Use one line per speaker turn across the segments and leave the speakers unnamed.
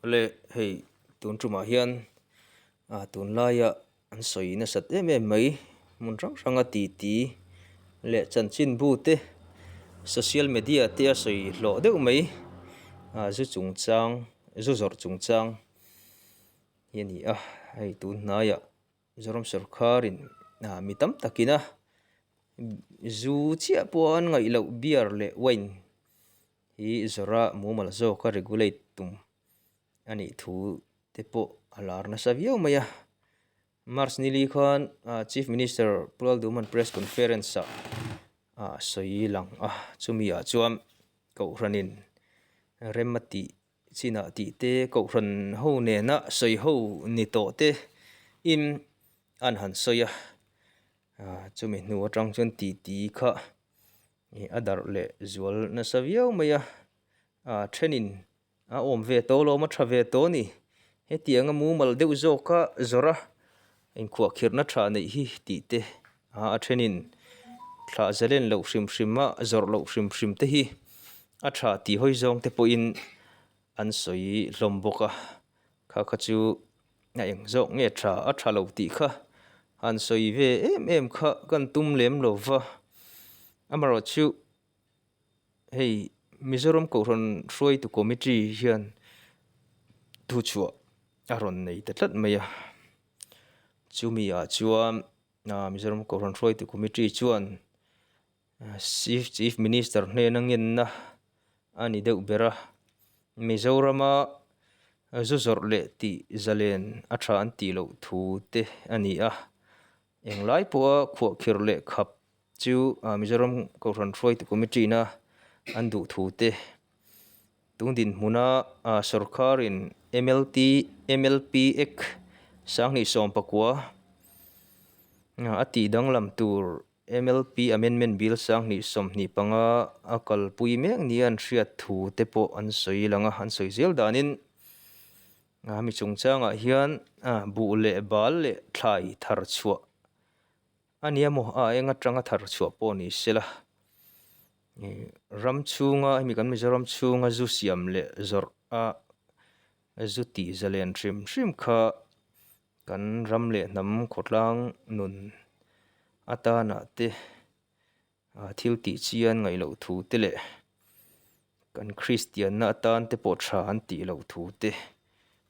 Le hei tun tumah hian ah tunlaia an sawi nasat em em mai hmun hrang hranga titi leh chanchinbu te social media te a sawi hlawh deuh mai ah zu chungchang zu zawrh chungchang hi a ni a hei tun hnaiah Mizoram sawrkharin ah mi tam takin a zu chiah pawh an ngaih loh beer leh wine hi zawrha mumal zawka regulate tum a nih thu te pawh a lar nasa viau mai a. March nili khan ah Chief Minister Pu Lalduhman press conference ah a sawi lang a chumi ah chuan Kohhranin rem a tih Chinah tih te Kohhran ho nena sawi ho ni tawh te in an han sawi a, chumi hnu atang chuan titi kha ih a darh leh zual nasa viau mai a, thenin a awm ve tawh alawm a tha ve tawh a ni, hetianga mumal deuh zawka zawrh a inkhuahkhirhna tha neih hi tih te a thenin thlah zalen loh hrim hrim a zawrh loh hrim hrim te hi a tha tih hawi zawng te pawhin an sawi hlawm bawk a kha kha chu a eng zawk nge tha a tha lo tih kha han sawi ve em em kha kan tum lem lo va amaherawhchu hei Mizoram Kohhran hruaitu committee hian thuchhuah a rawn nei ta tlat mai a chumi ah chuan ah Mizoram Kohhran hruaitu committee chuan Chief Minister hnena ngenna a ni deuh ber a Mizorama zu zawrh leh tih zalen a tha an tih loh thu te a ni a englai pawha khuahkhirh leh khap Chu Mizoram Kohhran Hruaitu Committee na an duh thu te tun dinhmuna sawrkharin MLT MLP Act sanghnih sawmpakua a tih danglam tur MLP Amendment Bill sanghnih 25 a kalpui mek nia an hriat thu te pawh an sawi lang a, an sawi zel danin mi chungchangah hian buh leh bal leh thlai thar chhuah A nia maw a eng atanga thar chhuah pawh ni sela ih ram chhunga hemi kan Mizoram chhunga zu siam leh zawrh a zu tih zalen hrim hrim kha kan ram leh hnam khawtlang nun atana te Ah thil tih chian ngaih loh thu te leh kan Kristianna atan te pawh tha an tih loh thu te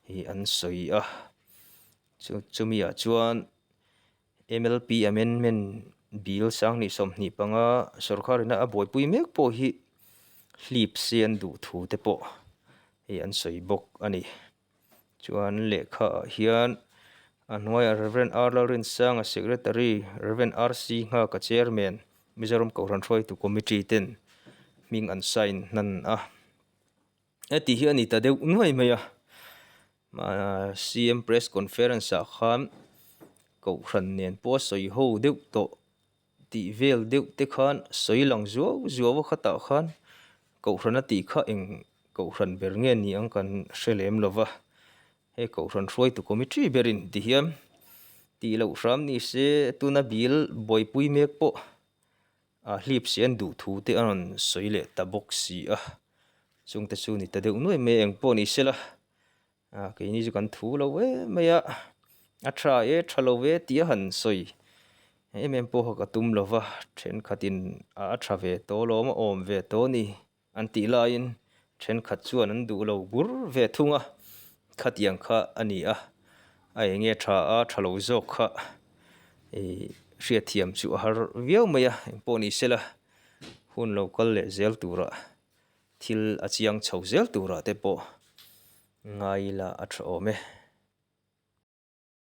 hi an sawi a chu chumi ah chuan M_L_P amendment bill sanghnih 25 sawrkar ina a buaipui mek pawh hi hlip se an duh thu te pawh hei an sawi bawk a ni. Chuan lehkha ah hian a hnuaiah Rev R Lalrinsanga Secretary, Rev R C Nghaka Chairman, Mizoram Kohhran Hruaitu Committee ten hming an sign hnan a. Heti hi a ni ta deuh nuai mai a, CM Press Conference ah khan Kohhran nen pawh a sawi ho deuh tawh tih vel deuh te khan sawi lang zuau zuau a khatah khan Kohhran a tih kha eng Kohhran ber nge ni ang kan hre lem lo va, hei Kohhran hruaitu committee berin ti hian tih loh hram ni se tuna bill buaipui mek pawh a hlip si an duh thu te a rawn sawi leh ta bawk si a, chungte chu ni ta deuh nuai mai eng pawh ni sela. Ah keini chu kan thu lo em mai a, a tha e tha lo ve tih a han sawi em em pawh kha ka tum lo va, thenkhatin a tha ve tawh alawm a awm ve tawh a ni an tih laiin thenkhat chuan an duh lo bur ve thung a, khatiang kha a ni a, a eng nge tha a tha lo zawk kha ih hriatthiam chu a har viau mai a, engpawh ni sela hun lo kal leh zel turah. Thil a chiang chho zel turah te pawh ngai ila a tha awm e.